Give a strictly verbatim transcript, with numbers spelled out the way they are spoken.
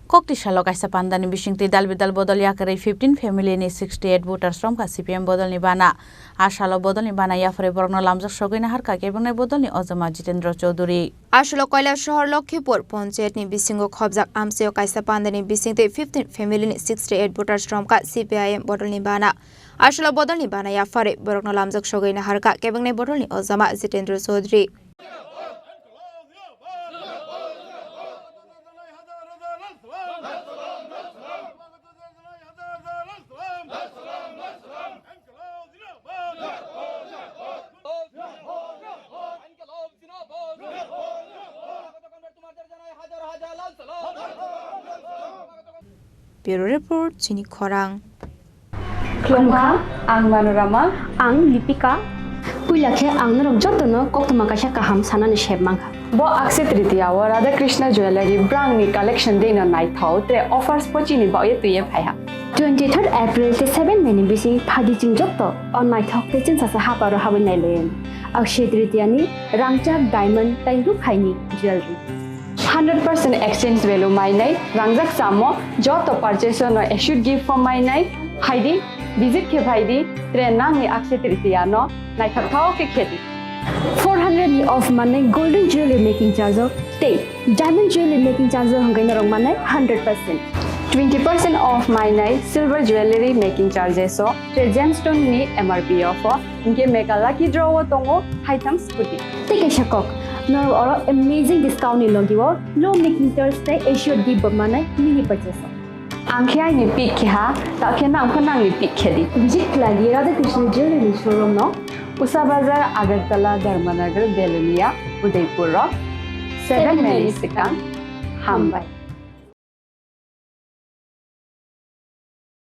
Kokti salo kaisa pandani bisingtwi dal bidal bodol yakarwi fifteen family ni sixty eight voters romkha C P M bodolni bana. A salo bodolni bana yaphari borokno lamjak sogwi naharkha kebengni bodolni ojama Jitendra Chaudhary. A salo Kailashahar Lokhipur ponchayatni bisingo khobjak amchaio kaisa pandani bisingtwi fifteen family ni sixty eight voters romkha C P I M bodolni bana. A salo bodolni bana yaphari borokno lamjak sogwi naharkha kebengni bodolni ojama Jitendra Chaudhary. Bureau Report, Chini Khorang. Khulumkha, ang Manorama. Ang Lipika. Puila khe ang norok jotono koktwma kaisa kaham sanani sep mankha. Bo Akshaya Tritiya o Radha Krishna Jewellery brangni collection deino naithok tre offers pochini baoye twiye phaiha. Twenty third April tei seven May ni bising phadi chwng joto o naithok tei chwngsasa haparo habwi nailaiyani. Akshaya Tritiya ni rangchak diamond tei rukhaini jewellery. Hundred percent exchange value mainai, rangjak chamo, joto purchase no assured gift form mainai, phaidi, visit khe phaidi, tre nangni Akshaya Tritiya no naithok thok khe khedi. Four hundred ni off manai golden jewelry making charge o tei diamond jewelry making charge o hwnkhe norok manai hundred percent. Twenty percent off mainai silver jewelry making charges o tre gemstone ni M R P o pho, hinkhe mega lucky draw o tongo haitham scooty. Tei kaisa kok, norok oro amazing discount ni logi o low making charge tei assured gift bo manai mini purchase o. Ang khe aini pick khe ha, ta khe nang pho nangni pick khe di. Visit khlai di Radha Krishna Jewelry ni showroom no. Usa Bazar, Agartala, Dharmanagar, Belonia, Udaipur o seven May ni swkang. Hambai.